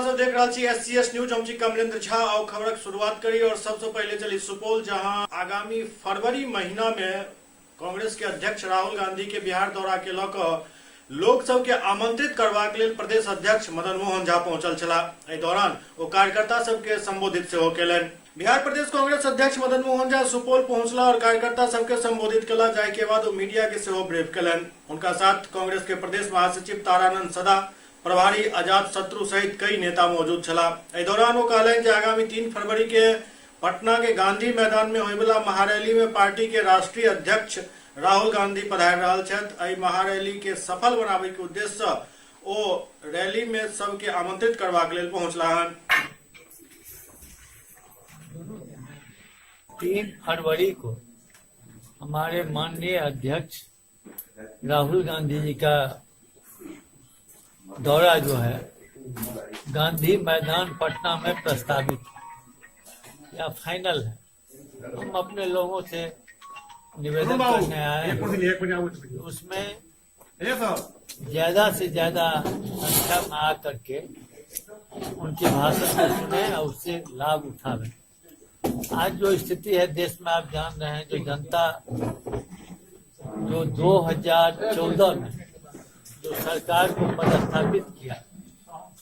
सब देख रहल छी एससीएस न्यूज। हम छी कमलेंद्र झा। आओ खबरक शुरुआत करी और सबसे पहले चली सुपौल, जहां आगामी फरवरी महीना में कांग्रेस के अध्यक्ष राहुल गांधी के बिहार दौरा के लऽ कऽ लोक सबके आमंत्रित करबाक लेल प्रदेश अध्यक्ष मदन मोहन झा पहुंचल छलाह। एहि दौरान ओ कार्यकर्ता सबके संबोधित सेहो केलनि। बिहार प्रदेश कांग्रेस अध्यक्ष मदन मोहन झा सुपौल पहुंचला और कार्यकर्ता सबके संबोधित केला, जाहि के बाद ओ मीडिया के सेहो ब्रीफ केलनि। हुनका साथ कांग्रेस के प्रदेश महासचिव तारानंद सदा, प्रभारी आजाद शत्रु सहित कई नेता मौजूद छलाह। एहि दौरान ओ कहलनि जे आगामी 3 फरवरी के पटना के गांधी मैदान में होयवला महारैली में पार्टी के राष्ट्रीय अध्यक्ष राहुल गांधी पधारि रहल छथि। एहि महारैली के सफल बनाबय के उद्देश्य सँ ओ रैली में सबके आमंत्रित करबाक लेल पहुंचलाह हन। 3 फरवरी को हमारे माननीय अध्यक्ष राहुल गांधी जी का दौरा जो है गांधी मैदान पटना में प्रस्तावित है या फाइनल है। हम अपने लोगों से निवेदन करने आए हैं, उसमें ज्यादा से ज्यादा संख्या में आ करके उनके भाषण को सुने और उससे लाभ उठावें। आज जो स्थिति है देश में आप जान रहे हैं, जो जनता जो 2014 में जो सरकार को पदस्थापित किया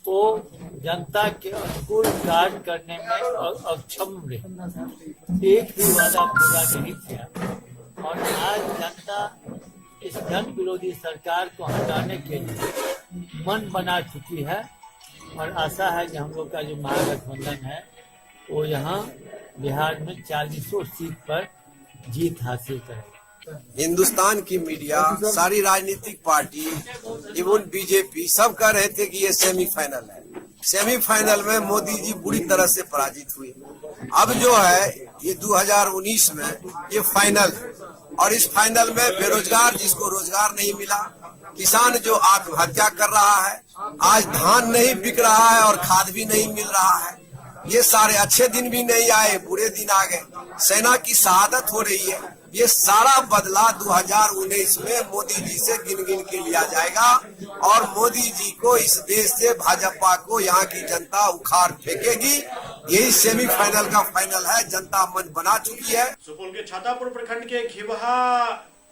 वो जनता के अनुकूल कार्य करने में अक्षम रहे, एक भी वादा पूरा नहीं किया और आज जनता इस जन विरोधी सरकार को हटाने के लिए मन बना चुकी है और आशा है कि हम लोग का जो महागठबंधन है वो यहाँ बिहार में 40 सीट पर जीत हासिल करेगा। हिंदुस्तान की मीडिया, सारी राजनीतिक पार्टी, इवन बीजेपी सब कह रहे थे कि ये सेमीफाइनल है। सेमीफाइनल में मोदी जी बुरी तरह से पराजित हुए। अब जो है ये 2019 में ये फाइनल है और इस फाइनल में बेरोजगार जिसको रोजगार नहीं मिला, किसान जो आत्महत्या कर रहा है, आज धान नहीं बिक रहा है और खाद भी नहीं मिल रहा है, ये सारे अच्छे दिन भी नहीं आए, बुरे दिन आ गए, सेना की शहादत हो रही है, ये सारा बदला 2019 में मोदी जी से गिन गिन के लिया जाएगा और मोदी जी को इस देश से, भाजपा को यहाँ की जनता उखाड़ फेंकेगी। यही सेमीफाइनल का फाइनल है, जनता मन बना चुकी है। सुपौल के छातापुर प्रखंड के घिबहा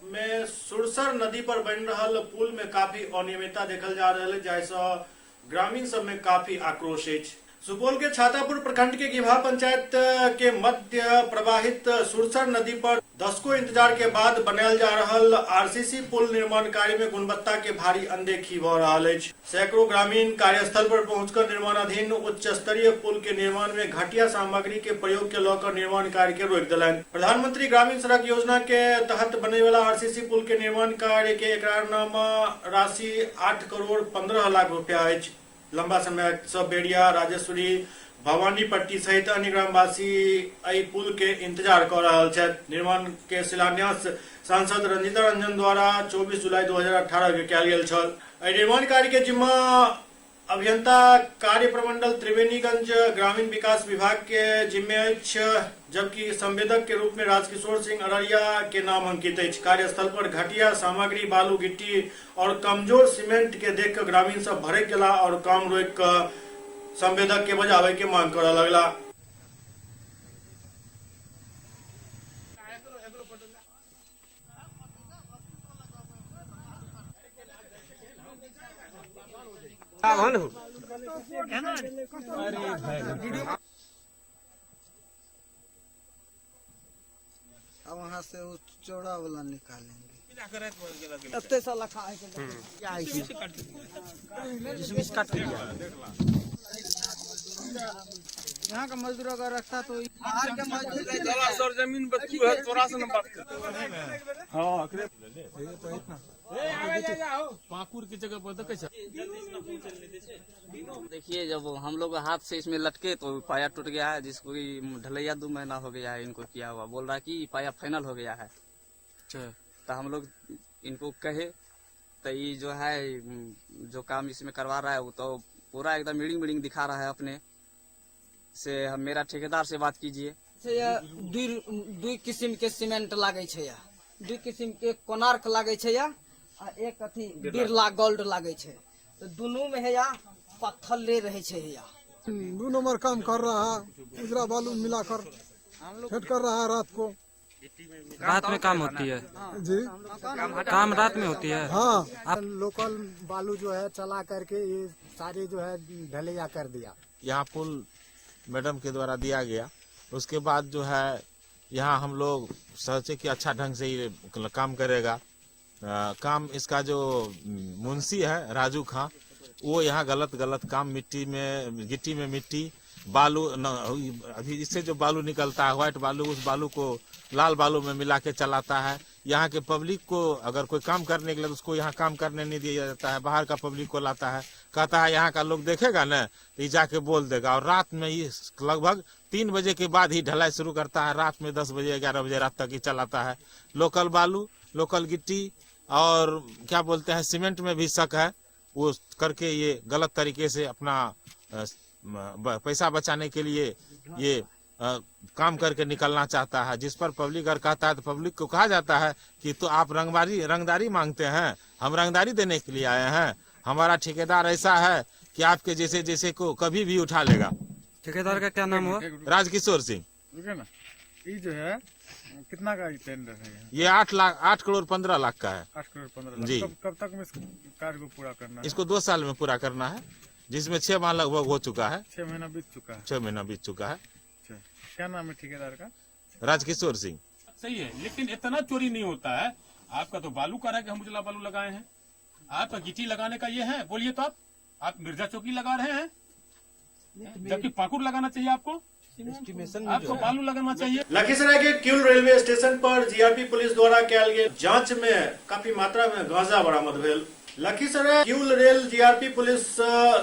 में सुरसर नदी पर बनि रहल पुल में काफी अनियमितता देखल जा रहल है, जाहिसँ ग्रामीण सब में काफी आक्रोश अछि। सुपौल के छातापुर प्रखंड के घिबहा पंचायत के मध्य प्रवाहित सुरसर नदी पर दशकों इंतजार के बाद बनायल जा रहल आरसीसी पुल निर्माण कार्य में गुणवत्ता के भारी अनदेखी भ रहल अछि। सैकड़ों ग्रामीण कार्यस्थल पर पहुंचकर निर्माणाधीन उच्च स्तरीय पुल के निर्माण में घटिया सामग्री के प्रयोग के लऽ कऽ निर्माण कार्य के रोकि देलनि। प्रधानमंत्री ग्रामीण सड़क योजना के तहत बनय वाला आरसीसी पुल के निर्माण कार्य के एकरारनामा राशि 8 करोड़ 15 लाख रुपया अछि। लंबा समय सँ बेरिया, राजेश्वरी, भवानीपट्टी सहित अन्य ग्रामवासी एहि पुल के इंतजार क रहल छथि। निर्माण के शिलान्यास सांसद रंजीता रंजन द्वारा 24 जुलाई 2018 के कयल गेल छल। एहि निर्माण कार्य के जिम्मा अभियंता कार्य प्रमंडल त्रिवेणीगंज ग्रामीण विकास विभाग के जिम्मे अछि, जबकि संवेदक के रूप में राजकिशोर सिंह अररिया के नाम अंकित अछि। कार्यस्थल पर घटिया सामग्री, बालू, गिट्टी और कमजोर सीमेंट के देख कऽ ग्रामीण सब भड़क गेला और काम रोकि कऽ संवेदक के बजाबे के मांग करऽ लगला। अब वहाँ से वो चौड़ा वाला निकालेंगे। यहाँ का मजदूर अगर रखता तो बाहर के मजदूर। सर जमीन पर तू है, तोरा से न बात कर। पाकुर के जगह पर देखे। देखिए, जब हम लोग हाथ से इसमें लटके तो पाया टूट गया है, जिसको कि ढलैया 2 महीना हो गया है इनको किया हुआ। बोल रहा है कि पाया फाइनल हो गया है। तो हम लोग इनको कहे तो ये जो है जो काम इसमें करवा रहा है वो तो पूरा एकदम इड़िंग बिड़िंग दिखा रहा है अपने से। हम मेरा ठेकेदार से बात कीजिए। दुई किस्म के सीमेंट लागे छै, दुई किस्म के कोणार्क लागे छै आ एक अथी बिरला गोल्ड लागे छै। तऽ दुनू मे हैया पत्थर ले रहे छै हैया। दो नंबर काम कर रहा है, उजरा बालू मिलाकर फेंट कर रहा है रात को। रात में काम होती है जी। काम रात में होती है। हाँ। आप लोकल बालू जो है चला करके ये सारे जो है ढलैया कर दिया। यहाँ पुल मैडम के द्वारा दिया गया, उसके बाद जो है यहाँ हम लोग सोचे कि अच्छा ढंग से ये काम करेगा। काम इसका जो मुंशी है राजू खां, वो यहाँ गलत गलत काम मिट्टी में, गिट्टी में मिट्टी बालू न, अभी इससे जो बालू निकलता है व्हाइट बालू, उस बालू को लाल बालू में मिला के चलाता है। यहाँ के पब्लिक को अगर कोई काम करने के लिए तो उसको यहाँ काम करने नहीं दिया जाता है, बाहर का पब्लिक को लाता है, कहता है यहाँ का लोग देखेगा ना तो ये जाके बोल देगा। और रात में ये लगभग 3 बजे के बाद ही ढलाई शुरू करता है, रात में 10 बजे 11 बजे रात तक ही चलाता है। लोकल बालू, लोकल गिट्टी और क्या बोलते हैं सीमेंट में भी शक है, वो करके ये गलत तरीके से अपना पैसा बचाने के लिए ये काम करके निकलना चाहता है। जिस पर पब्लिक अगर कहता है तो पब्लिक को कहा जाता है कि तो आप रंगदारी मांगते हैं, हम रंगदारी देने के लिए आए हैं, हमारा ठेकेदार ऐसा है कि आपके जैसे जैसे को कभी भी उठा लेगा। ठेकेदार का क्या नाम हुआ? राजकिशोर सिंह। ना ये जो है कितना का टेंडर है? ये 8 करोड़ 15 लाख का है। 8 करोड़ 15 लाख जी। कब तक में इस कार्य को पूरा करना है? इसको 2 साल में पूरा करना है, जिसमें 6 माह लगभग हो चुका है। 6 महीना बीत चुका है। 6 महीना बीत चुका है। क्या नाम है ठेकेदार का? राजकिशोर सिंह। सही है, लेकिन इतना चोरी नहीं होता है। आपका तो बालू का है कि हम उजला बालू लगाए हैं, आपका गिट्टी लगाने का ये है, बोलिए तो आप मिर्जा चौकी लगा रहे हैं, जबकि पाकुड़ लगाना चाहिए आपको, आपको बालू लगाना चाहिए। लखीसराय के किउल रेलवे स्टेशन पर जीआरपी पुलिस द्वारा कयल गेल जांच में काफी मात्रा में गांजा बरामद भेल। Lakhisarai Kiul rail GRP police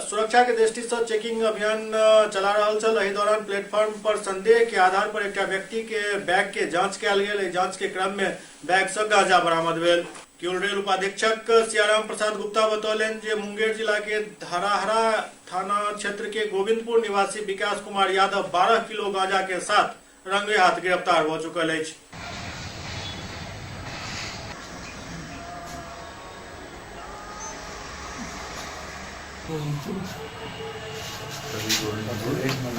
सुरक्षा के दृष्टि से चेकिंग अभियान चला रहल छल। एहि दौरान प्लेटफॉर्म पर संदेह के आधार पर एकटा व्यक्ति के बैग के जांच कयल गेल। एहि जांच के क्रम में बैग से गांजा बरामद भेल। किउल रेल उपाधीक्षक सियाराम प्रसाद गुप्ता बतौलनि जे मुंगेर जिला के धराहरा थाना क्षेत्र के गोविंदपुर निवासी विकास कुमार यादव 12 किलो गांजा के साथ रंगे हाथ गिरफ्तार हो चुकल अछि।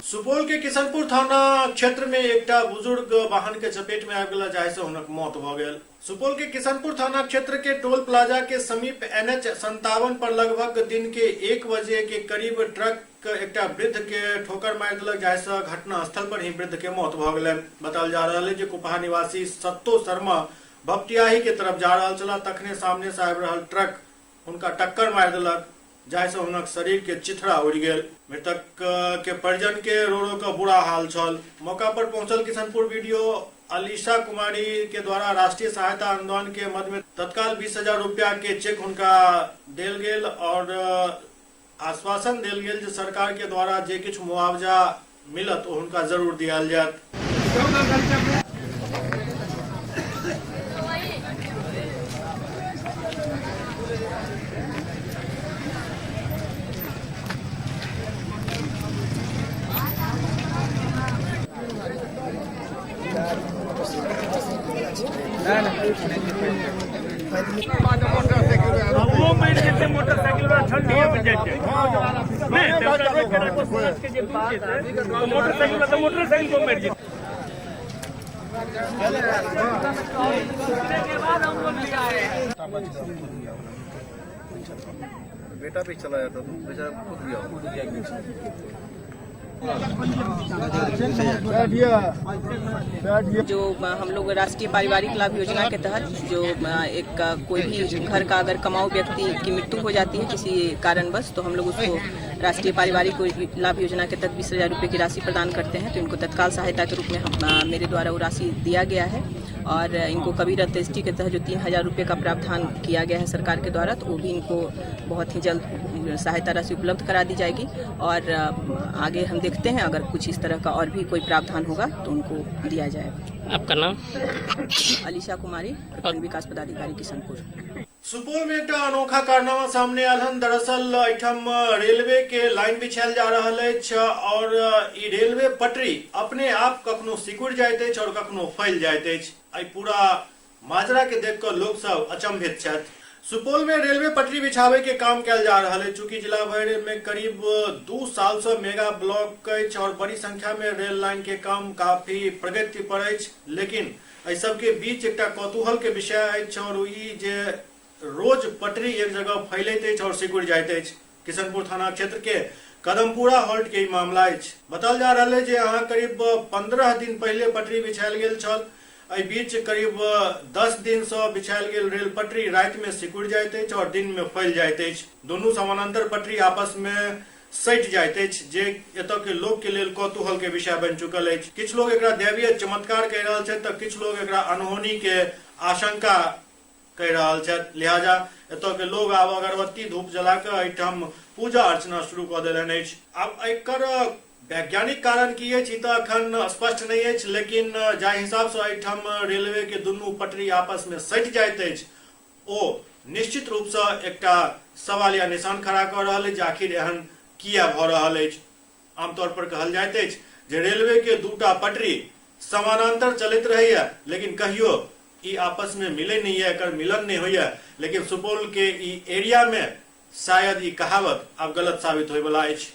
सुपौल के किशनपुर थाना क्षेत्र में एकटा बुजुर्ग वाहन के चपेट में आबि गेल, जाहि से हुनक मौत भ गेल। सुपौल के किशनपुर थाना क्षेत्र के टोल प्लाजा के समीप NH 57 पर लगभग दिन के 1 बजे के करीब ट्रक एकटा वृद्ध के ठोकर मारि देलक, जाहि से घटना स्थल पर ही वृद्ध के मौत भ गेल। बताओल जा रहल है जे कुपहा निवासी सत्तो शर्मा भपटियाही के तरफ जा रहल छलाह, तखने सामने से आबि रहल ट्रक हुनका टक्कर मारि देलक, जाहि से हुनक शरीर के चिथड़ा उड़ि गेल। मृतक के परिजन के रो रो के बुरा हाल छल। मौका पर पहुंचल किशनपुर बीडीओ अलीशा कुमारी के द्वारा राष्ट्रीय सहायता अनुदान के मद में तत्काल 20,000 रुपया के चेक हुनका देल गेल और आश्वासन देल गेल जे सरकार के द्वारा जे किछु मुआवजा मिलत ओ हुनका जरूर दियाल जायत। बेटा भी चला जाता तो बेचारा कूद गया। जो हम लोग राष्ट्रीय पारिवारिक लाभ योजना के तहत जो एक कोई भी घर का अगर कमाऊ व्यक्ति की मृत्यु हो जाती है किसी कारणवश, तो हम लोग उसको राष्ट्रीय पारिवारिक लाभ योजना के तहत 20,000 रुपये की राशि प्रदान करते हैं। तो इनको तत्काल सहायता के रूप में हम मेरे द्वारा वो राशि दिया गया है और इनको कबीर अंत्येष्टि के तहत जो 3,000 रुपये का प्रावधान किया गया है सरकार के द्वारा, तो वो भी इनको बहुत ही जल्द सहायता राशि उपलब्ध करा दी जाएगी। और आगे हम देखते हैं अगर कुछ इस तरह का और भी कोई प्रावधान होगा तो उनको दिया जाएगा। आपका नाम? अलीशा कुमारी, प्रखंड विकास पदाधिकारी, किशनपुर। सुपौल में एकटा अनोखा कारनामा सामने आयल हन। दरअसल एहिठाम रेलवे के लाइन बिछायल जा रहल अछि और ई रेलवे पटरी अपने आप कखनो सिकुड़ जाइत अछि और कखनो फैल जाइत अछि। एहि पूरा माजरा के देख कऽ लोक सब अचंभित छथि। सुपौल में रेलवे पटरी बिछावे के काम कयल जा रहल अछि। चूंकि जिला भरि में करीब 2 साल से मेगा ब्लॉक अछि और बड़ी संख्या में रेल लाइन के काम काफी प्रगति पर अछि, लेकिन एहि सब के बीच एकटा कौतूहल के विषय अछि और ई जे रोज पटरी एक जगह फैलैत अछि और सिकुड़ि जाइत अछि। किशनपुर थाना क्षेत्र के कदमपुरा हॉल्ट के ई मामला अछि। बताओल जा रहल अछि जे अहाँ करीब 15 दिन पहिले पटरी बिछायल गेल छल। एहि बीच करीब 10 दिन से बिछायल गेल रेल पटरी राति में सिकुड़ि जाइत अछि और दिन में फैल जाइत अछि। दुनू समानांतर पटरी आपस में सटि जाइत अछि, जे एतय के लोक के लेल कौतूहल के विषय बनि चुकल अछि। किछु लोग एकरा दैवीय चमत्कार कहि रहल छथि तऽ किछु लोग एकरा अनहोनी के आशंका कहि रहल छथि। लिहाजा एतय के लोग आब अगरबत्ती धूप जला कऽ एहिठाम पूजा अर्चना शुरू कऽ देलनि अछि। आब एकर वैज्ञानिक कारण की अछि ई तऽ अखन स्पष्ट नहि अछि, लेकिन जाहि हिसाब सँ एहिठाम रेलवे के दुनू पटरी आपस में सटि जाइत अछि ओ निश्चित रूप सँ एकटा सवालिया निशान खड़ा कऽ रहल अछि जे आखिर एहन किया भऽ रहल अछि। आमतौर पर कहल जाइत अछि जे रेलवे के दूटा पटरी समानांतर चलैत रहैया, लेकिन कहियो ई आपस में मिले नहीं है, एकर मिलन नहीं होइया। लेकिन सुपौल के ई एरिया में शायद ई कहावत आब गलत साबित होय वाला अछि।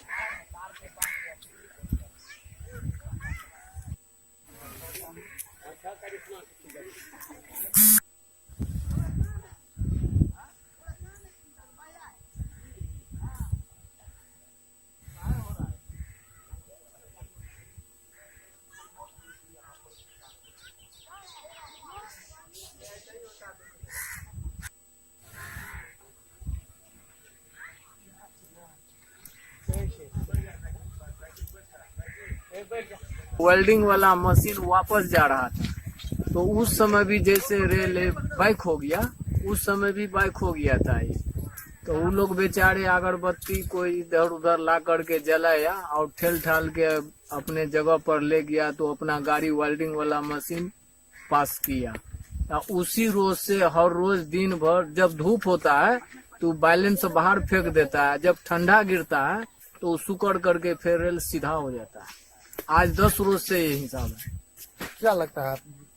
वेल्डिंग वाला मशीन वापस जा रहा था तो उस समय भी जैसे रेल बाइक हो गया, उस समय भी बाइक हो गया था ये। तो वो लोग बेचारे अगरबत्ती कोई इधर उधर ला करके जलाया और ठेल ठाल के अपने जगह पर ले गया, तो अपना गाड़ी वेल्डिंग वाला मशीन पास किया। उसी रोज से हर रोज दिन भर जब धूप होता है तो बैलेंस बाहर फेंक देता है, जब ठंडा गिरता है तो सुकड़ करके फिर रेल सीधा हो जाता है। आज 10 रोज से ये हिसाब है। क्या लगता है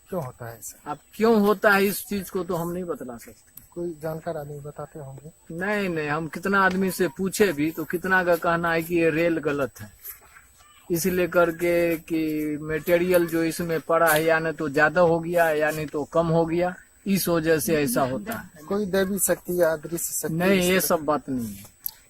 क्यों होता है ऐसा? अब क्यों होता है इस चीज को तो हम नहीं बतला सकते। कोई जानकार आदमी बताते होंगे? नहीं नहीं, हम कितना आदमी से पूछे भी तो कितना का कहना है कि ये रेल गलत है, इसलिए करके कि मटेरियल जो इसमें पड़ा है या नहीं तो ज्यादा हो गया या नहीं तो कम हो गया, इस वजह से ऐसा होता है। कोई दैवी शक्ति या अदृश्य शक्ति? नहीं, ये सब बात नहीं है।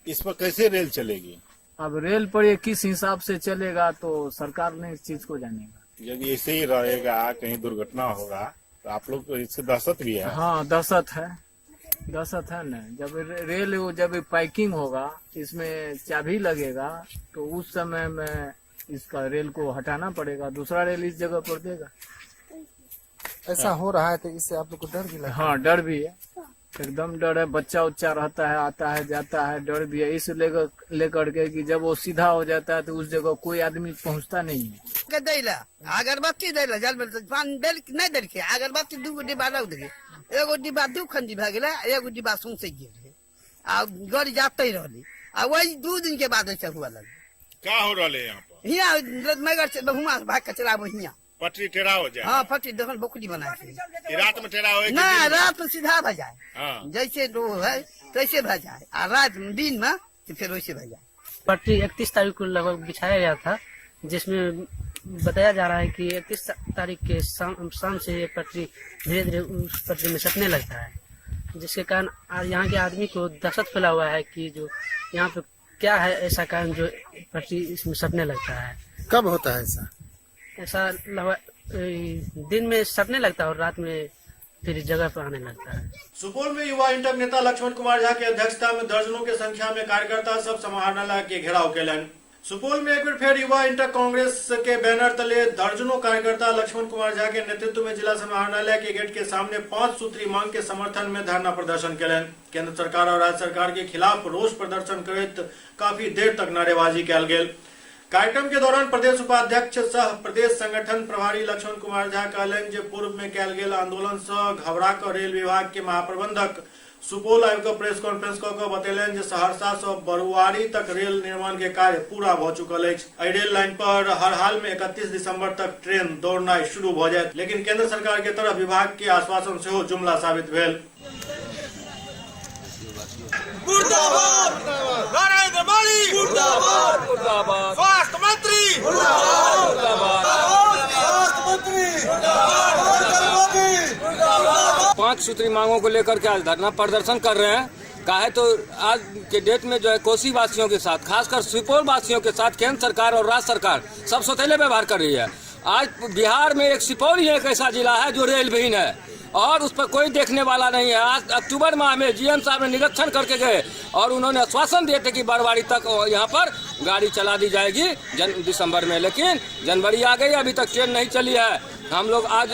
इस पर कैसे रेल चलेगी? अब रेल पर ये किस हिसाब से चलेगा तो सरकार ने इस चीज को जानेगा। यदि ऐसे ही रहेगा, कहीं दुर्घटना होगा तो आप लोग को इससे दहशत भी है। हाँ, दहशत है, दहशत है न। जब रेल जब पैकिंग होगा, इसमें चाबी लगेगा, तो उस समय में इसका रेल को हटाना पड़ेगा, दूसरा रेल इस जगह पर देगा। ऐसा हो रहा है तो इससे आप लोग को डर भी लगता है? हाँ, डर भी है, एकदम डर है। बच्चा उच्चा रहता है, आता है जाता है, डर भी है। इस लेकर के कि जब वो सीधा हो जाता है तो उस जगह कोई आदमी पहुंचता नहीं है। के दैला अगरबत्ती दैला जल में पान देल नहीं देलकै, अगरबत्ती 2 गो डिब्बा रख देलकै, एगो डिब्बा 2 खंडी भए गेलै, एगो डिब्बा सौंसे गेल रहै आ गाड़ी जाते रहलै। आ वही 2 दिन के बाद ऐसा हुआ लगलै। क्या हो रहा है यहाँ पर? हियाँ मगर हुआं भाग के चलाबो, हियाँ पटरी टेढ़ा हो जाए। हाँ, पटरी देखल बोकली बना के। रात में टेढ़ा हो? ना, रात में सीधा भए जाए। हाँ। जैसे वो है तैसे भए जाए, आ रात में दिन में तो फिर वैसे भए जाए। पटरी 31 तारीख को लगभग बिछाया गया था, जिसमें बताया जा रहा है कि 31 तारीख के शाम से ये पटरी धीरे धीरे उस पटरी में सटने लगता है, जिसके कारण यहाँ के आदमी को दहशत फैला हुआ है कि जो यहाँ पे क्या है ऐसा कारण जो पटरी इसमें सटने लगता है। कब होता है ऐसा? ऐसा लगभग दिन में सटने लगता है और रात में फिर जगह पर आने लगता है। सुपौल में युवा इंटक नेता लक्ष्मण कुमार झा के अध्यक्षता में दर्जनों के संख्या में कार्यकर्ता सब समाहरणालय के घेराव केलनि। सुपौल में एक बेर फेर युवा इंटक कांग्रेस के बैनर तले दर्जनों कार्यकर्ता लक्ष्मण कुमार झा के नेतृत्व में जिला समाहरणालय के गेट के सामने 5 सूत्री मांग के समर्थन में धरना प्रदर्शन केलनि। केंद्र सरकार और राज्य सरकार के खिलाफ रोष प्रदर्शन करैत काफी देर तक नारेबाजी कयल गेल। कार्यक्रम के दौरान प्रदेश उपाध्यक्ष सह प्रदेश संगठन प्रभारी लक्ष्मण कुमार झा कहलनि जे पूर्व में कयल गेल आंदोलन से घबरा कऽ रेल विभाग के महाप्रबंधक सुपौल आबि कऽ प्रेस कॉन्फ्रेंस कऽ कऽ बतेलनि जे सहरसा से बरुआरी तक रेल निर्माण के कार्य पूरा भऽ चुकल अछि। एहि रेल लाइन पर हर हाल में 31 दिसंबर तक ट्रेन दौड़नाइ शुरू भऽ जायत, लेकिन केंद्र सरकार के तरफ विभाग के आश्वासन सेहो जुमला साबित भेल। मुर्दाबाद, नरेंद्र मोदी मुर्दाबाद, मुर्दाबाद, स्वास्थ्य मंत्री मुर्दाबाद, मुर्दाबाद, स्वास्थ्य मंत्री मुर्दाबाद, मोदी मुर्दाबाद। 5 सूत्री मांगों को लेकर के आज धरना प्रदर्शन कर रहे हैं। काहे तो आज के डेट में जो है कोसी वासियों के साथ, खासकर सुपौल वासियों के साथ केंद्र सरकार और राज्य सरकार सब सौतेले व्यवहार कर रही है। आज बिहार में एक सुपौल ही एक ऐसा जिला है जो रेल विहीन है और उस पर कोई देखने वाला नहीं है। आज अक्टूबर माह में जीएम साहब ने निरीक्षण करके गए और उन्होंने आश्वासन दिए थे कि बरवारी तक यहाँ पर गाड़ी चला दी जाएगी दिसंबर में, लेकिन जनवरी आ गई, अभी तक ट्रेन नहीं चली है। हम लोग आज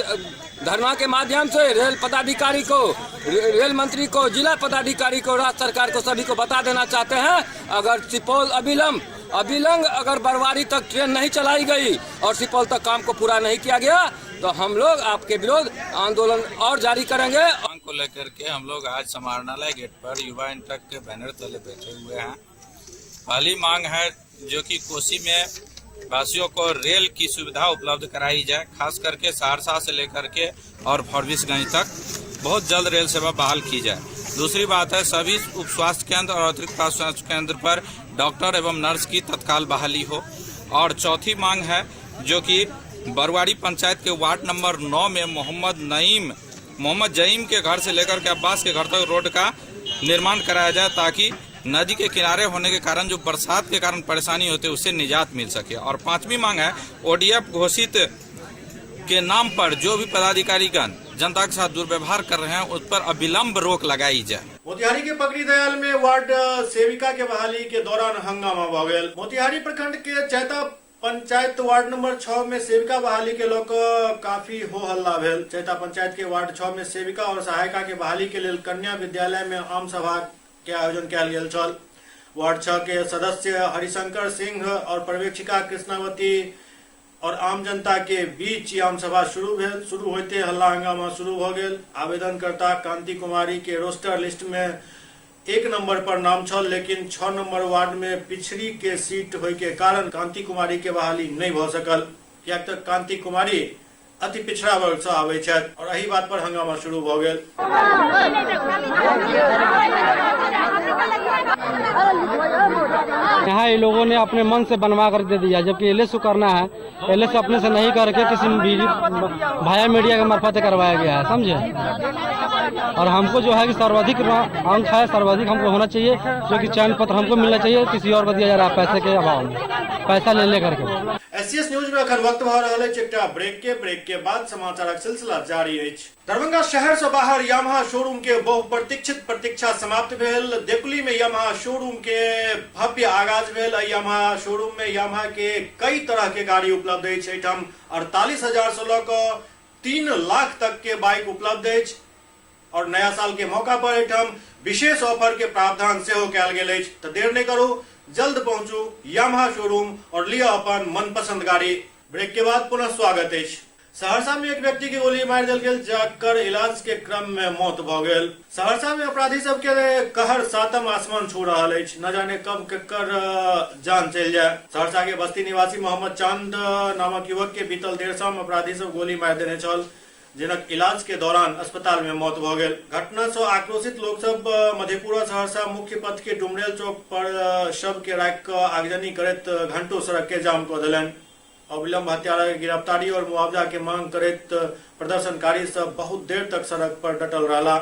धरना के माध्यम से रेल पदाधिकारी को, रेल मंत्री को, जिला पदाधिकारी को, राज्य सरकार को, सभी को बता देना चाहते हैं, अगर सुपौल अविलंब अगर बरवारी तक ट्रेन नहीं चलाई गई और सुपौल तक काम को पूरा नहीं किया गया तो हम लोग आपके विरोध आंदोलन और जारी करेंगे। मांग को लेकर के हम लोग आज समाहरणालय गेट पर युवा इंटक के बैनर तले बैठे हुए हैं। पहली मांग है जो कि कोसी में वासियों को रेल की सुविधा उपलब्ध कराई जाए, खास करके सहरसा से लेकर के और फरबिसगंज तक बहुत जल्द रेल सेवा बहाल की जाए। दूसरी बात है सभी उप स्वास्थ्य केंद्र और अतिरिक्त स्वास्थ्य केंद्र पर डॉक्टर एवं नर्स की तत्काल बहाली हो। और चौथी मांग है जो कि बरवारी पंचायत के वार्ड नंबर 9 में मोहम्मद जईम के घर से लेकर के अब्बास के घर तक रोड का निर्माण कराया जाए, ताकि नदी के किनारे होने के कारण जो बरसात के कारण परेशानी होती है उससे निजात मिल सके। और पांचवी मांग है ओडीएफ घोषित के नाम पर जो भी पदाधिकारीगण जनता के साथ दुर्व्यवहार कर रहे हैं उस पर अविलंब रोक लगाई जाए। मोतिहारी के पकड़ी दयाल में वार्ड सेविका के बहाली के दौरान हंगामा भ गेल। मोतिहारी प्रखंड के चैता पंचायत वार्ड नंबर 6 में सेविका बहाली के लोग काफी हो हल्ला भेल। चैता पंचायत के वार्ड 6 में सेविका और सहायिका के बहाली के लेल कन्या विद्यालय में आम सभा के आयोजन कयल गेल छल। वार्ड 6 के सदस्य हरिशंकर सिंह और पर्यवेक्षिका कृष्णावती और आम जनता के बीच आम सभा शुरू भेल। शुरू होते हल्ला हंगामा शुरू भ गेल। आवेदनकर्ता कांति कुमारी के रोस्टर लिस्ट में 1 नंबर पर नाम छल, लेकिन 6 नंबर वार्ड में पिछड़ी के सीट होय के कारण कांति कुमारी के बहाली नहीं भ सकल, कियाक त कांति कुमारी अति पिछड़ा वर्ग से आबै छथि और एही बात पर हंगामा शुरू भ गेल। यहाँ ये लोगों ने अपने मन से बनवा कर दे दिया, जबकि एल एस करना है, एल एस अपने से नहीं करके किसी भाया मीडिया के मार्फत करवाया गया है, समझे। और हमको जो है कि सर्वाधिक अंक है, सर्वाधिक हमको होना चाहिए, जो कि चयन पत्र हमको मिलना चाहिए, किसी और को दिया जा रहा है पैसे के अभाव में, पैसा ले ले करके। एससीएस न्यूज में अखन वक्त भ रहल अछि एकटा ब्रेक के बाद समाचारक सिलसिला जारी अछि। दरभंगा शहर से बाहर यामाहा शोरूम के बहुप्रतीक्षित प्रतीक्षा समाप्त भेल। देकुली में यामाहा शोरूम के भव्य आगाज भेल। यामाहा शोरूम में यामाहा के कई तरह के गाड़ी उपलब्ध अछि। एहिठाम 48,000 से लऽ कऽ 3 लाख तक के बाइक उपलब्ध अछि और नया साल के मौका पर एहिठाम विशेष ऑफर के प्रावधान सेहो कयल गेल अछि। तऽ देर नहि करू, जल्द पहुंचू यामाहा शोरूम और लिअ अपन मनपसंद गाड़ी। ब्रेक के बाद पुनः स्वागत अछि। सहरसा में एक व्यक्ति के गोली मारि देल गेल, जकर इलाज के क्रम में मौत भ गेल। सहरसा में अपराधी सबके कहर सातम आसमान छू रहल अछि, न जाने कब केकर जान चलि जाए। सहरसा के बस्ती निवासी मोहम्मद चांद नामक युवक के बीतल देर शाम अपराधी सब गोली मारि देने छल, जिनक इलाज के दौरान अस्पताल में मौत भ गेल। घटना से आक्रोशित लोग सब मधेपुरा सहरसा मुख्य पथ के डुमरेल चौक पर शव के राखि कऽ आगजनी करैत घंटों सड़क के जाम कऽ देलनि। अविलंब हत्यारा के गिरफ्तारी और मुआवजा के मांग करैत प्रदर्शनकारी सब बहुत देर तक सड़क पर डटल रहला।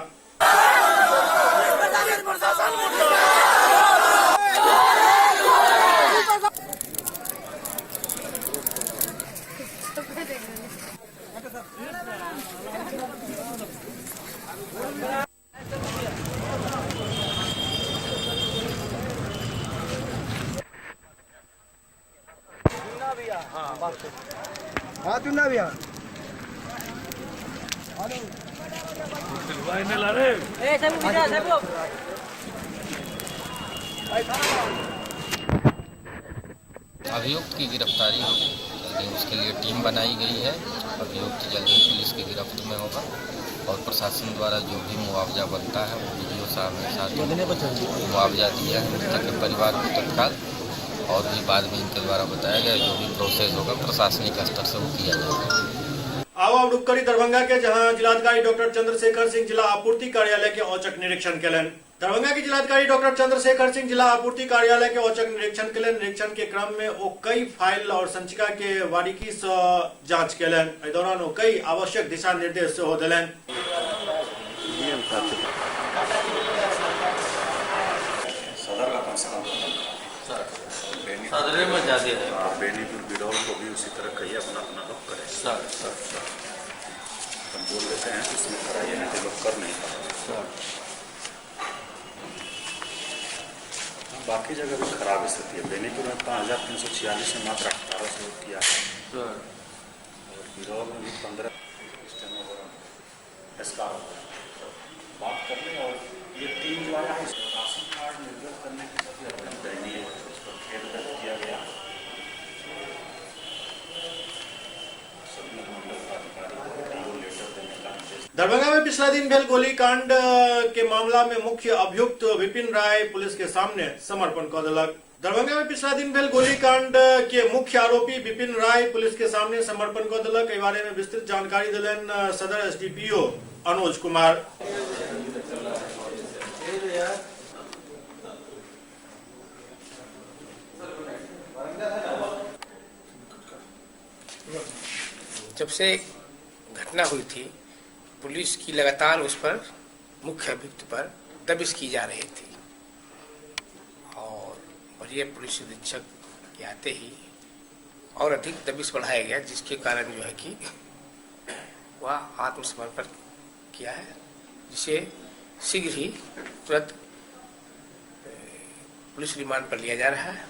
अभियुक्त की गिरफ्तारी होगी जल्दी, उसके लिए टीम बनाई गई है। अभियुक्त जल्दी पुलिस की गिरफ्त में होगा और प्रशासन द्वारा जो भी मुआवजा बनता है वो बीडीओ साहब के साथ मुआवजा दिया है मृतक के परिवार को तत्काल, और भी बाद में इनके द्वारा बताया गया जो भी प्रोसेस होगा प्रशासनिक स्तर से वो किया जाएगा। आब आब रुक करी दरभंगा के, जहां जिलाधिकारी डॉक्टर चंद्रशेखर सिंह जिला आपूर्ति कार्यालय के औचक निरीक्षण केलनि। दरभंगा के जिलाधिकारी डॉक्टर चंद्रशेखर सिंह जिला आपूर्ति कार्यालय के औचक निरीक्षण केलनि। निरीक्षण के क्रम में ओ कई फाइल और संचिका के बारीकी से जांच केलनि। एहि दौरान ओ कई आवश्यक दिशा निर्देश सेहो देलनि। सदर का कम से कम सदरे में ज्यादा है। बेनीपुर बिरौल को भी उसी तरह कहिए अपना अपना लोग करें। सर सर सर हम बोल देते हैं कि इसमें कराइए, नहीं तो लोग कर नहीं पाते। सर बाकी जगह भी खराब स्थिति है। बेनीपुर में 5346 में मात्र 1800 किया है। सर और बिरौल में भी 15 एस्कारो बात कर लें। और ये टीम जो आया है राशन कार्ड निर्गत करने की स्थिति अत्यंत दयनीय है, उस पर खेद व्यक्त किया गया। सभी अनुमंडल पदाधिकारी को do letter देने का निर्देश। दरभंगा में पिछला दिन भेल गोलीकांड के मामला में मुख्य अभियुक्त विपिन राय पुलिस के सामने समर्पण कऽ देलक। दरभंगा में पिछला दिन भेल गोलीकांड के मुख्य आरोपी विपिन राय पुलिस के सामने समर्पण कऽ देलक। एहि बारे में विस्तृत जानकारी देलनि सदर एसडीपीओ अनुज कुमार। जब से घटना हुई थी पुलिस की लगातार उस पर मुख्य अभियुक्त पर दबिश की जा रही थी और वरीय पुलिस अधीक्षक के आते ही और अधिक दबिश बढ़ाया गया, जिसके कारण जो है कि वह आत्मसमर्पण किया है, जिसे शीघ्र ही तुरंत पुलिस रिमांड पर लिया जा रहा है।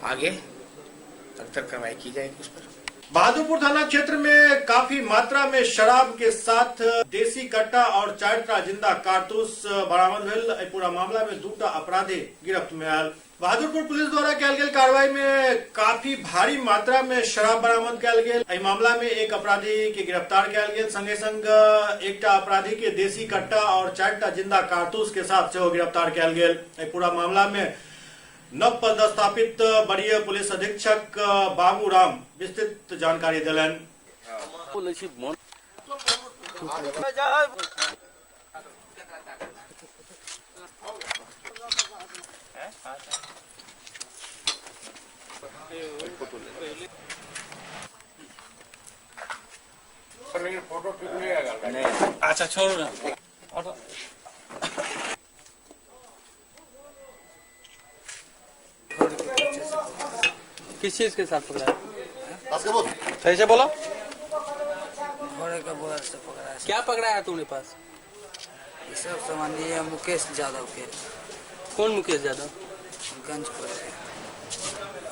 आगे अग्रतर कार्रवाई की जाएगी उस पर। बहादुरपुर थाना क्षेत्र में काफी मात्रा में शराब के साथ देसी कट्टा और 4टा जिंदा कारतूस बरामद भेल। एहि पूरा मामला में 2टा अपराधी गिरफ्त में आयल। बहादुरपुर पुलिस द्वारा कयल गेल कार्रवाई में काफी भारी मात्रा में शराब बरामद कयल गेल। एहि मामला में एक अपराधी के गिरफ्तार कयल गेल, संगे संग एकटा अपराधी के देसी कट्टा और 4टा जिंदा कारतूस के साथ सेहो गिरफ्तार कयल गेल। एहि पूरा मामला में नव पदस्थापित वरीय पुलिस अधीक्षक बाबू राम विस्तृत जानकारी देलनि। अच्छा छोड़ो ना। किस चीज के साथ पकड़ा है? सही से बोलो। घोड़े का बोरा से पकड़ा है। क्या पकड़ा है तुमने पास? ये सब सामान ये मुकेश यादव के। कौन मुकेश यादव? गंजपुर के।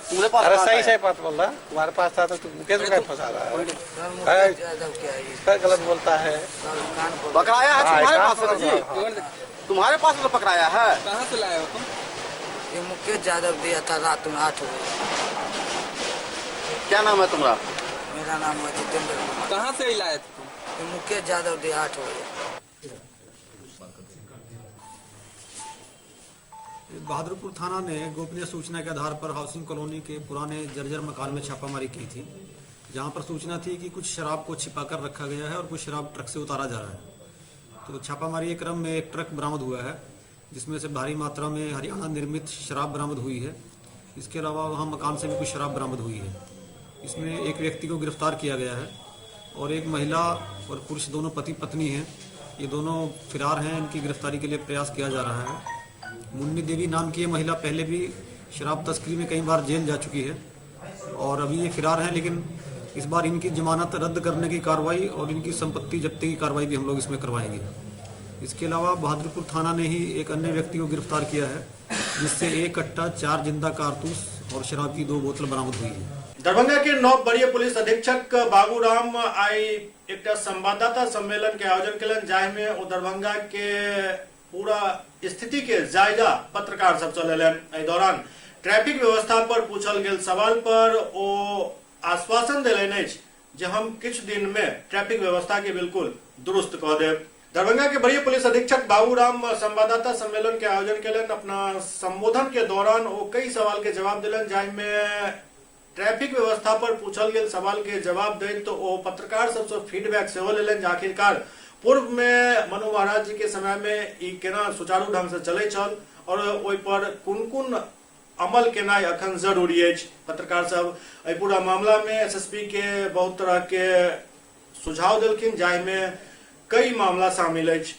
तुम्हारे पास? अरे सही सही बात बोल रहा, तुम्हारे पास था तो मुकेश को फंसा रहा है। मुकेश यादव क्या है? गलत बोलता है। पकड़ाया है तुम्हारे पास जी? तुम्हारे पास तो पकड़ाया है। कहाँ से लाए हो तुम? ये मुकेश यादव दिया था रात में 8 बजे। क्या नाम है तुम्हारा? मेरा नाम है जितेंद्र कुमार। कहाँ से लाए थे तुम? ये मुकेश यादव दिया 8 बजे। बहादुरपुर थाना ने गोपनीय सूचना के आधार पर हाउसिंग कॉलोनी के पुराने जर्जर मकान में छापामारी की थी, जहां पर सूचना थी कि कुछ शराब को छिपाकर रखा गया है और कुछ शराब ट्रक से उतारा जा रहा है। तो छापामारी के क्रम में एक ट्रक बरामद हुआ है, जिसमें से भारी मात्रा में हरियाणा निर्मित शराब बरामद हुई है। इसके अलावा वहाँ मकान से भी कुछ शराब बरामद हुई है। इसमें एक व्यक्ति को गिरफ्तार किया गया है और एक महिला और पुरुष दोनों पति पत्नी हैं, ये दोनों फिरार हैं। इनकी गिरफ्तारी के लिए प्रयास किया जा रहा है। मुन्नी देवी नाम की ये महिला पहले भी शराब तस्करी में कई बार जेल जा चुकी है और अभी ये फिरार हैं, लेकिन इस बार इनकी जमानत रद्द करने की कार्रवाई और इनकी संपत्ति जब्ती की कार्रवाई भी हम लोग इसमें करवाएंगे। इसके अलावा बहादुरपुर थाना ने ही एक अन्य व्यक्ति को गिरफ्तार किया है, जिससे 1 कट्टा 4 जिंदा कारतूस और शराब की 2 बोतल बरामद हुई है। दरभंगा के 9 वरीय पुलिस अधीक्षक बाबू राम आई एकटा संवाददाता सम्मेलन के आयोजन केलनि, जाहि में ओ दरभंगा के पूरा स्थिति के जायजा पत्रकार सबसँ लेलनि। एहि दौरान ट्रैफिक व्यवस्था पर पूछल गेल सवाल पर ओ आश्वासन देलनि अछि जे हम किछु दिन में ट्रैफिक व्यवस्था के बिल्कुल दुरुस्त कऽ देब। दरभंगा के वरीय पुलिस अधीक्षक बाबूराम संवाददाता सम्मेलन के आयोजन केलनि। अपना संबोधन के दौरान ओ कई सवाल के जवाब देलनि, जाहि में ट्रैफिक व्यवस्था पर पूछल गेल सवाल के जवाब दैत तो ओ पत्रकार सबसँ फीडबैक सेहो लेलनि जे आखिरकार पूर्व में मनु महाराज जी के समय में ई केना सुचारू ढंग से चलै छल और ओहि पर कोन कोन अमल केनाइ अखन जरूरी अछि। पत्रकार सब एहि पूरा मामला में एसएसपी के बहुत तरह के सुझाव देलखिन, जाहिमे कई मामला शामिल अछि।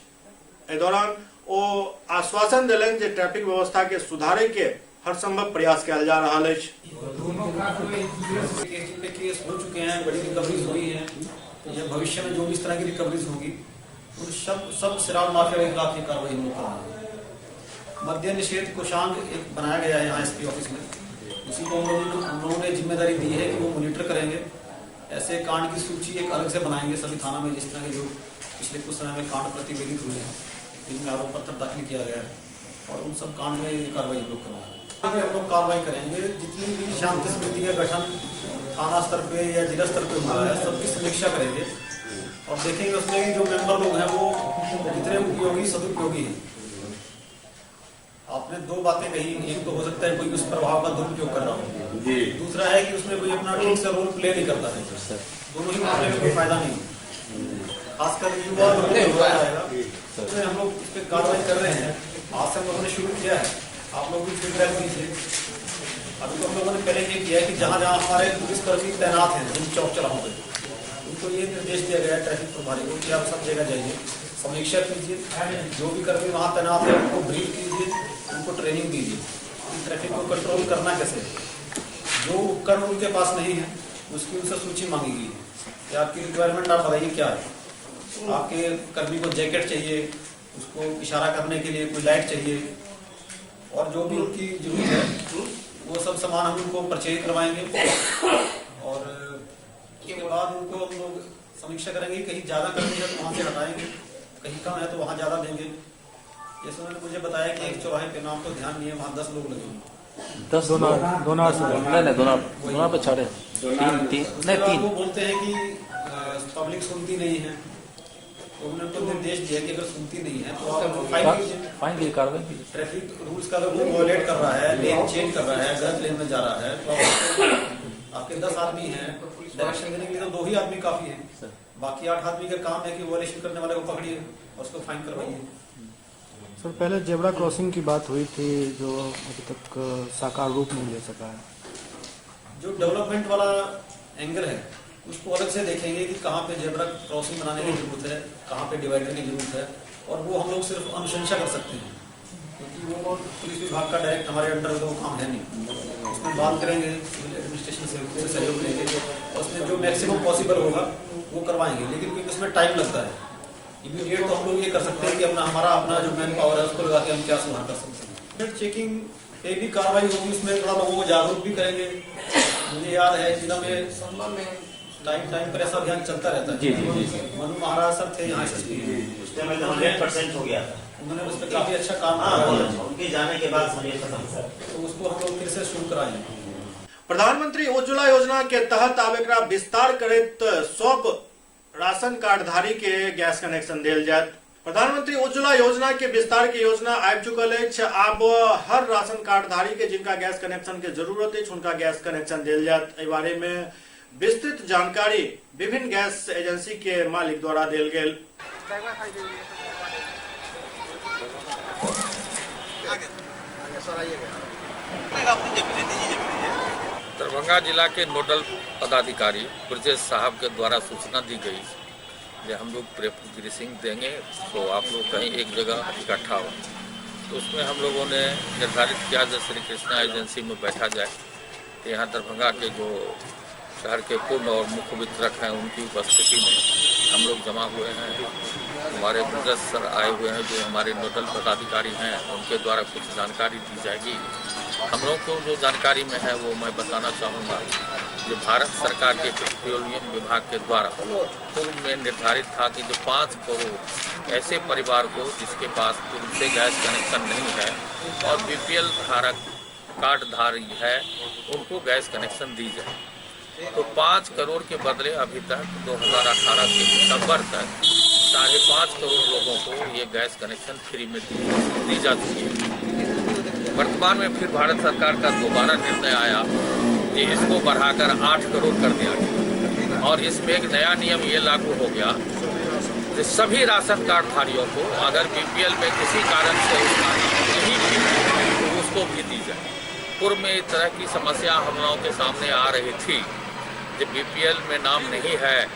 एहि दौरान ओ आश्वासन देलनि जे ट्रैफिक व्यवस्था के सुधारे के हर संभव प्रयास कयल जा रहल अछि। दोनों पे केस हो चुके हैं, बड़ी रिकवरीज हुई हैं। या भविष्य में जो भी इस तरह की रिकवरीज होगी उन सब शराब माफिया के खिलाफ ये कार्रवाई हम लोग कर रहे हैं। मद्य निषेध कोषांग एक बनाया गया है यहाँ एसपी ऑफिस में, उसी को हम लोगों ने जिम्मेदारी दी है कि वो मॉनिटर करेंगे। ऐसे कांड की सूची एक अलग से बनाएंगे सभी थाना में, जिस तरह के जो पिछले कुछ समय में कांड प्रतिवेदित हुए हैं, जिनमें आरोप पत्र दाखिल किया गया है, और उन सब कांड में ये कार्रवाई हम लोग करवाएंगे। हम लोग कार्रवाई करेंगे। जितनी भी शांति समिति का गठन थाना स्तर पे या जिला स्तर पे हुआ है, सबकी समीक्षा करेंगे और देखेंगे उसमें जो मेंबर लोग हैं वो कितने उपयोगी सदुपयोगी हैं। आपने दो बातें कही, एक तो हो सकता है कोई उस प्रभाव का दुरुपयोग कर रहा हो, दूसरा है कि उसमें कोई अपना ठीक से रोल प्ले नहीं करता है। दोनों ही मामले में कोई फायदा नहीं, खासकर युवा लोगों को आएगा। उसमें हम लोग इस पर कार्रवाई कर रहे हैं। आज से हम लोगों ने शुरू किया है, आप लोग भी फीडबैक दीजिए। अभी तो हम लोगों ने पहले ये किया है कि जहाँ जहाँ हमारे पुलिसकर्मी तैनात हैं जिन चौक चौराहों पर, उनको ये निर्देश दिया गया है ट्रैफिक प्रभारी को कि आप सब जगह जाइए, समीक्षा कीजिए, जो भी कर्मी वहाँ तैनात है उनको ब्रीफ कीजिए, उनको ट्रेनिंग दीजिए कि ट्रैफिक को कंट्रोल करना कैसे है। जो उपकरण उनके पास नहीं है उसकी उनसे सूची मांगी गई है कि आपकी रिक्वायरमेंट आप बताइए क्या है। आपके कर्मी को जैकेट चाहिए, उसको इशारा करने के लिए कोई लाइट चाहिए, और जो भी उनकी जरूरत है वो सब सामान हम उनको परचेज करवाएंगे। और उसके बाद उनको हम लोग समीक्षा करेंगे, कहीं ज़्यादा कर्मी है तो वहाँ से हटाएंगे, कहीं कम है तो वहाँ ज़्यादा देंगे। जैसे उन्होंने मुझे बताया कि एक चौराहे पे नाम तो ध्यान नहीं है, वहाँ 10 लोग लगे हुए। 10 दोनों नहीं, दोनों पे छाड़े तीन नहीं तीन। वो बोलते हैं कि पब्लिक सुनती नहीं है, तो उन्होंने उनको निर्देश दिया कि अगर सुनती नहीं है तो आप फाइन कीजिए, फाइन की कार्रवाई कीजिए। ट्रैफिक रूल्स का अगर वो वॉयलेट कर रहा है, लेन चेंज कर रहा है, गलत लेन में जा रहा है, तो आपके 10 आदमी हैं, डायरेक्शन देने के लिए तो 2 ही आदमी काफी हैं। बाकी 8 आदमी का काम है कि वॉयलेशन करने वाले को पकड़िए और उसको फाइन करवाइए। सर, पहले जेबरा क्रॉसिंग की बात हुई थी जो अभी तक साकार रूप नहीं ले सका है। जो डेवलपमेंट वाला एंगल है उसको अलग से देखेंगे कि कहाँ पे जेबरा क्रॉसिंग बनाने की जरूरत है, कहाँ पे डिवाइडर की जरूरत है, और वो हम लोग सिर्फ अनुशंसा कर सकते हैं क्योंकि वो पुलिस विभाग का डायरेक्ट हमारे अंडर वो काम है नहीं। उसमें बात करेंगे सिविल एडमिनिस्ट्रेशन से, उनसे सहयोग लेंगे और उसमें जो मैक्सिमम पॉसिबल होगा वो करवाएंगे, लेकिन क्योंकि उसमें टाइम लगता है। इमीडिएट तो हम लोग ये कर सकते हैं कि अपना हमारा अपना जो मैन पावर है उसको लगा के हम क्या सुधार कर सकते हैं। चेकिंग पे भी कार्रवाई होगी, उसमें थोड़ा लोगों को जागरूक भी करेंगे। मुझे याद है जिला में टाइम टाइम पर ऐसा अभियान चलता रहता है। जी जी जी। मनु महाराज सर थे यहाँ एसएसपी, उसमें 100% हो गया था, उन्होंने उस पर काफी अच्छा काम किया। उनके जाने के बाद समझिए खत्म सर, तो उसको हम लोग फिर से शुरू कराएंगे। प्रधानमंत्री उज्ज्वला योजना के तहत आब एकरा विस्तार करैत सब राशन कार्डधारी के गैस कनेक्शन देल जायत। प्रधानमंत्री उज्ज्वला योजना के विस्तार के योजना आबि चुकल अछि। आब हर राशन कार्डधारी के जिनका गैस कनेक्शन के जरूरत अछि हुनका गैस कनेक्शन देल जायत। एहि बारे में विस्तृत जानकारी विभिन्न गैस एजेंसी के मालिक द्वारा देल गेल। दरभंगा जिला के नोडल पदाधिकारी ब्रजेश साहब के द्वारा सूचना दी गई कि हम लोग ब्रीफिंग देंगे तो आप लोग कहीं एक जगह इकट्ठा हो। तो उसमें हम लोगों ने निर्धारित किया जैसे श्री कृष्णा एजेंसी में बैठा जाए। तो यहाँ दरभंगा के जो शहर के पूर्ण और मुख्य वितरक हैं उनकी उपस्थिति में हम लोग जमा हुए हैं। हमारे ब्रजेश सर आए हुए हैं जो हमारे नोडल पदाधिकारी हैं, उनके द्वारा कुछ जानकारी दी जाएगी। हम लोग को जो जानकारी में है वो मैं बताना चाहूँगा। जो भारत सरकार के पेट्रोलियम विभाग के द्वारा पूर्व में निर्धारित था कि जो 5 करोड़ ऐसे परिवार को जिसके पास पूर्व से गैस कनेक्शन नहीं है और बीपीएल धारक कार्डधारी है उनको गैस कनेक्शन दी जाए। तो 5 करोड़ के बदले अभी तक 2018 के दिसंबर तक 5.5 करोड़ लोगों को ये गैस कनेक्शन फ्री में दी जा चुकी है। वर्तमान में फिर भारत सरकार का दोबारा निर्णय आया कि इसको बढ़ाकर 8 करोड़ कर दिया गया और इसमें एक नया नियम ये लागू हो गया जो सभी राशन कार्ड धारियों को अगर बीपीएल में किसी कारण से उसका नाम नहीं भी है तो उसको भी दी जाए। पूर्व में इस तरह की समस्या हम लोगों के सामने आ रही थी, जब बीपीएल में नाम नहीं है,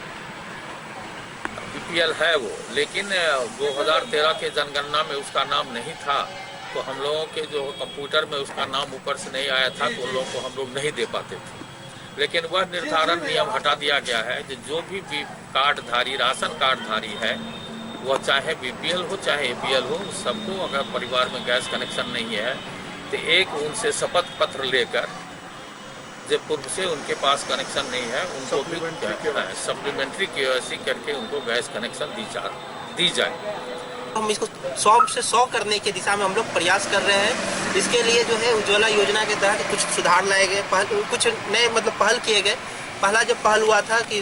बीपीएल है वो, लेकिन 2013 के जनगणना में उसका नाम नहीं था, तो हम लोगों के जो कंप्यूटर में उसका नाम ऊपर से नहीं आया था, तो उन लोगों को हम लोग नहीं दे पाते थे। लेकिन वह निर्धारण नियम हटा दिया गया है कि जो भी कार्डधारी, राशन कार्डधारी है, वह चाहे बीपीएल हो चाहे एपीएल हो, सबको अगर परिवार में गैस कनेक्शन नहीं है तो एक उनसे शपथ पत्र लेकर, जब पूर्व से उनके पास कनेक्शन नहीं है, उनको भी सप्लीमेंट्री केवाईसी करके उनको गैस कनेक्शन दी जाए। हम इसको 100 से 100 करने की दिशा में हम लोग प्रयास कर रहे हैं। इसके लिए जो है उज्ज्वला योजना के तहत कुछ सुधार लाए गए, कुछ नए मतलब पहल किए गए। पहला जो पहल हुआ था कि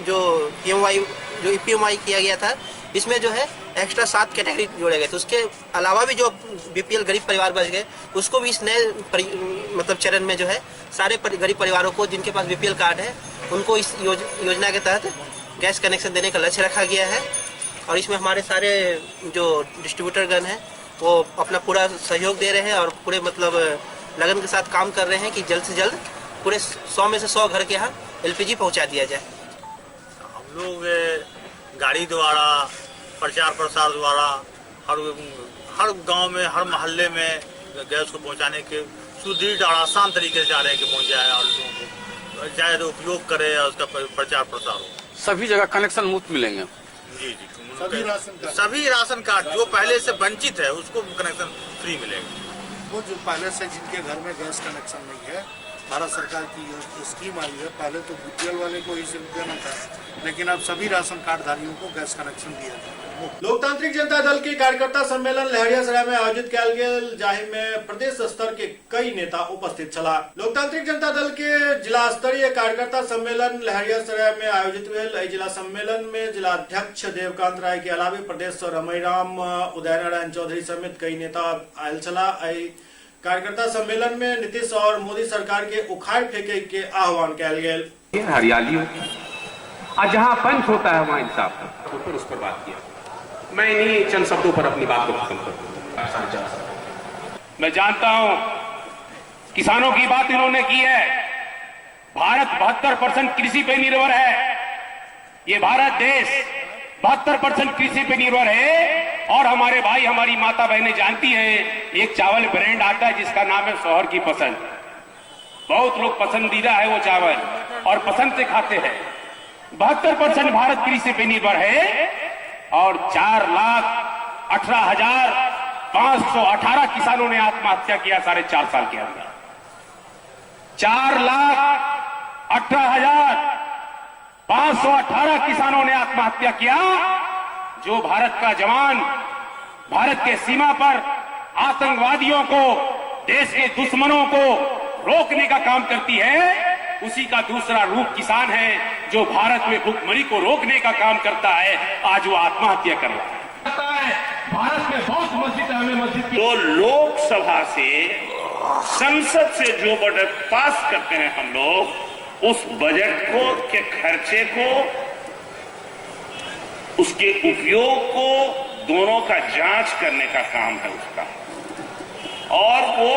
जो पीएमवाई, जो ईपीएमवाई किया गया था, इसमें जो है एक्स्ट्रा 7 कैटेगरी जोड़े गए थे। उसके अलावा भी जो बीपीएल गरीब परिवार बच गए, उसको भी इस नए मतलब चरण में जो है सारे गरीब परिवारों को जिनके पास बीपीएल कार्ड है उनको इस योजना के तहत गैस कनेक्शन देने का लक्ष्य रखा गया है। और इसमें हमारे सारे जो डिस्ट्रीब्यूटर गण हैं वो अपना पूरा सहयोग दे रहे हैं और पूरे मतलब लगन के साथ काम कर रहे हैं कि जल्द से जल्द पूरे 100 में से 100 घर के यहाँ एलपीजी पहुँचा दिया जाए। हम लोग गाड़ी द्वारा, प्रचार प्रसार द्वारा हर गांव में, हर मोहल्ले में गैस को पहुंचाने के सुदृढ़ और आसान तरीके से जा रहे हैं कि पहुंच जाए और लोगों को चाहे तो उपयोग करे और उसका प्रचार प्रसार हो। सभी जगह कनेक्शन मुफ्त मिलेंगे। जी जी, सभी राशन कार्ड जो पहले से वंचित है उसको कनेक्शन फ्री मिलेगा। वो जो पहले से जिनके घर में गैस कनेक्शन नहीं है, भारत सरकार की स्कीम आई है, पहले तो बीपीएल वाले को ही सिर्फ देना था, लेकिन अब सभी राशन कार्डधारियों को गैस कनेक्शन दिया जाए। लोकतांत्रिक जनता दल के कार्यकर्ता सम्मेलन लहरियासराय में आयोजित कयल गेल, जाहि में प्रदेश स्तर के कई नेता उपस्थित छला। लोकतांत्रिक जनता दल के जिला स्तरीय कार्यकर्ता सम्मेलन लहरियासराय में आयोजित भेल। एहि जिला सम्मेलन में जिलाध्यक्ष देवकांत राय के अलावे प्रदेश से रमई राम, उदय नारायण चौधरी समेत कई नेता आयल छला। एहि कार्यकर्ता सम्मेलन में नीतीश और मोदी सरकार के उखाड़ फेंके के आह्वान कयल गेल। हरियाली होती है और जहाँ पंच होता है वहाँ इंसाफ होता है। उस पर बात किया, मैं इन्हीं चंद शब्दों पर अपनी बात को खत्म कर दूंगा। मैं जानता हूं किसानों की बात इन्होंने की है। भारत 72% कृषि पे निर्भर है। ये भारत देश 72% कृषि पे निर्भर है। और हमारे भाई, हमारी माता बहनें जानती हैं, एक चावल ब्रांड आता है जिसका नाम है शोहर की पसंद। बहुत लोग पसंदीदा है वो चावल और पसंद से खाते हैं। 72% भारत कृषि पे निर्भर है और 4,18,518 किसानों ने आत्महत्या किया 4.5 साल के अंदर। 4,18,518 किसानों ने आत्महत्या किया। जो भारत का जवान भारत के सीमा पर आतंकवादियों को, देश के दुश्मनों को रोकने का काम करती है, उसी का दूसरा रूप किसान है जो भारत में भुखमरी को रोकने का काम करता है। आज वो आत्महत्या कर रहा है। भारत में बहुत मस्जिद है, हमें मस्जिद तो लोकसभा से, संसद से जो बजट पास करते हैं हम लोग, उस बजट को के खर्चे को, उसके उपयोग को, दोनों का जांच करने का काम है उसका। और वो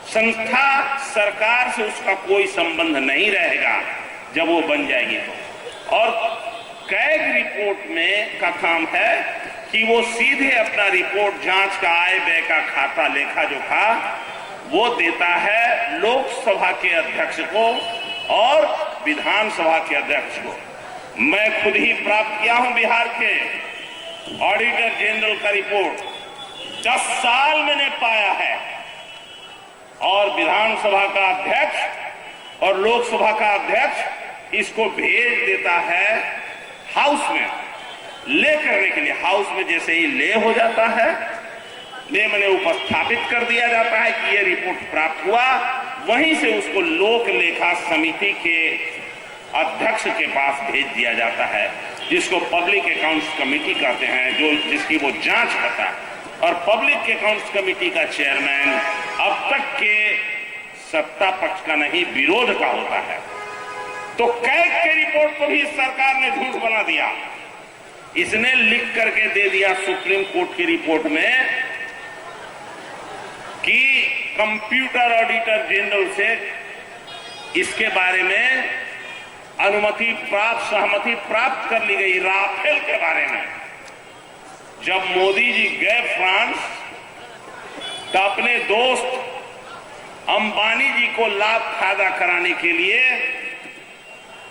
संस्था सरकार से उसका कोई संबंध नहीं रहेगा जब वो बन जाएगी तो। और कैग रिपोर्ट में का काम है कि वो सीधे अपना रिपोर्ट, जांच का, आय व्यय का खाता लेखा जोखा वो देता है लोकसभा के अध्यक्ष को और विधानसभा के अध्यक्ष को। मैं खुद ही प्राप्त किया हूं बिहार के ऑडिटर जनरल का रिपोर्ट, 10 साल मैंने पाया है। और विधानसभा का अध्यक्ष और लोकसभा का अध्यक्ष इसको भेज देता है हाउस में ले करने के लिए। हाउस में जैसे ही ले हो जाता है, ले मैंने उपस्थापित कर दिया जाता है कि ये रिपोर्ट प्राप्त हुआ, वहीं से उसको लोक लेखा समिति के अध्यक्ष के पास भेज दिया जाता है, जिसको पब्लिक अकाउंट्स कमेटी कहते हैं, जो जिसकी वो जांच करता है। और पब्लिक अकाउंट्स कमेटी का चेयरमैन अब तक के सत्ता पक्ष का नहीं, विरोध का होता है। तो कैग के रिपोर्ट को भी सरकार ने झूठ बना दिया। इसने लिख करके दे दिया सुप्रीम कोर्ट की रिपोर्ट में कि कंप्यूटर ऑडिटर जनरल से इसके बारे में अनुमति प्राप्त, सहमति प्राप्त कर ली गई राफेल के बारे में। जब मोदी जी गए फ्रांस तो अपने दोस्त अंबानी जी को लाभ फायदा कराने के लिए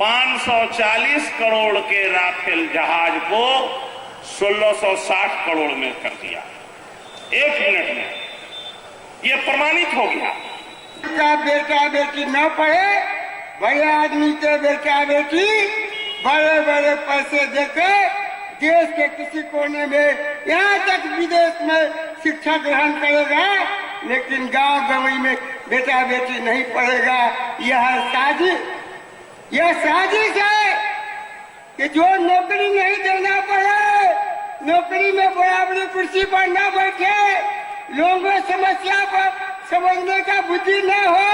540 करोड़ के राफेल जहाज को 1660 करोड़ में कर दिया एक मिनट में। यह प्रमाणित हो गया। का बेटा बेटी न पढ़े, बड़े आदमी के बेटा बेटी बड़े बड़े पैसे देके देश के किसी कोने में, यहाँ तक विदेश में शिक्षा ग्रहण करेगा, लेकिन गांव गंवई में बेटा बेटी नहीं पढ़ेगा। यह साजिश है कि जो नौकरी नहीं देना पड़े, नौकरी में बराबरी कुर्सी पर न बैठे, लोगों समस्या पर समझने का बुद्धि न हो।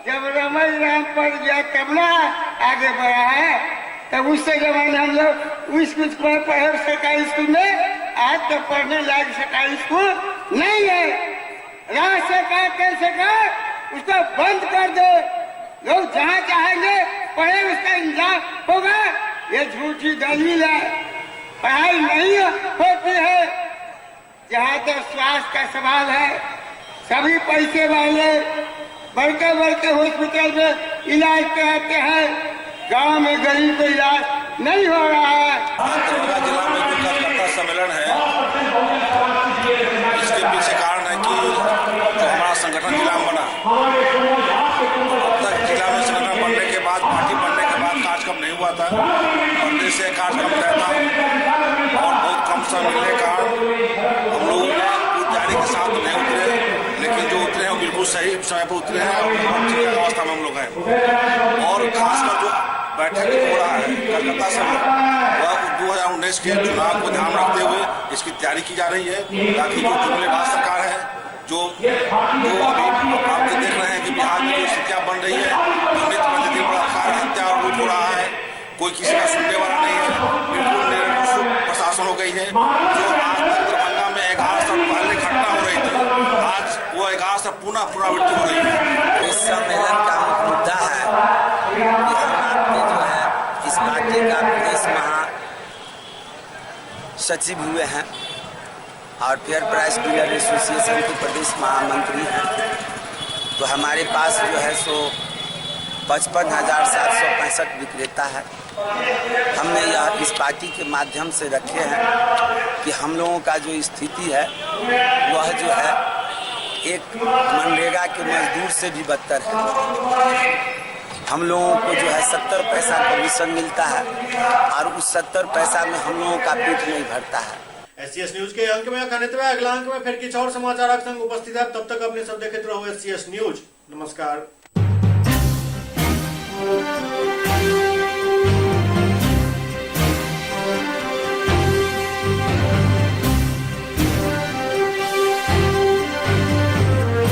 जब रमई राम पड़ गया तब ना आगे बढ़ा है, तब उससे जमाने हम लोग उस कुछ पर पढ़े सरकारी स्कूल में, आज तो पढ़ने लायक सरकारी स्कूल नहीं है। राज्य सरकार केंद्र सरकार उसको बंद कर दे, लोग जहाँ चाहेंगे पढ़े उसका इंतजाम होगा। ये झूठी दलील है, पढ़ाई नहीं होती है। जहाँ तक स्वास्थ्य का सवाल है, सभी पैसे वाले बड़के बड़के हॉस्पिटल में इलाज कराते हैं, गांव में गरीब को इलाज नहीं हो रहा है। दरभंगा जिला में जो कार्यकर्ता सम्मेलन है, इसके पीछे कारण है कि जो हमारा संगठन जिला में बना, अब तक जिला में संगठन बनने के बाद, पार्टी बनने के बाद कार्यक्रम नहीं हुआ था, बनने से कार्यक्रम तय था और बहुत कम समय मिलने के कारण हम लोगों ने पूरी तैयारी के साथ नहीं उतरे, लेकिन जो उतरे हैं वो बिल्कुल सही समय पर उतरे हैं और ठीक अवस्था में हम लोग हैं। और खासकर जो बैठक हो रहा है कलकत्ता सम्मेलन, वह 2019 के चुनाव को ध्यान रखते हुए इसकी तैयारी की जा रही है, ताकि जो जुमलेबाज सरकार है, जो अभी आप देख रहे हैं कि बिहार में जो स्थितियाँ बन रही है, जो नित्य प्रतिदिन बलात्कार, हत्या और लूट हो रहा है, कोई किसी का सुनने वाला नहीं है, बिल्कुल निरंकुश प्रशासन हो गई है। जो आज तक दरभंगा में 11 साल पहले घटना हो रही थी, आज वो 11 साल पुनः पुनरावृत्ति हो रही है। इस सम्मेलन का मुख्य मुद्दा है कि हम आपके जो है इस पार्टी का प्रदेश महा सचिव हुए हैं और फेयर प्राइस डीलर एसोसिएशन के प्रदेश महामंत्री हैं, तो हमारे पास जो है सो 55,765 विक्रेता है। हमने यह इस पार्टी के माध्यम से रखे हैं कि हम लोगों का जो स्थिति है वह जो है एक मनरेगा के मजदूर से भी बदतर है। हम लोगों को जो है 70 पैसा कमीशन मिलता है और उस 70 पैसा में हम लोगों का पेट नहीं भरता है। एससीएस न्यूज के अंक में अखन एतबे। अगला अंक में फिर किछु और समाचारक संग उपस्थित है। तब तक अपने सब देखते रहो एससीएस न्यूज। नमस्कार।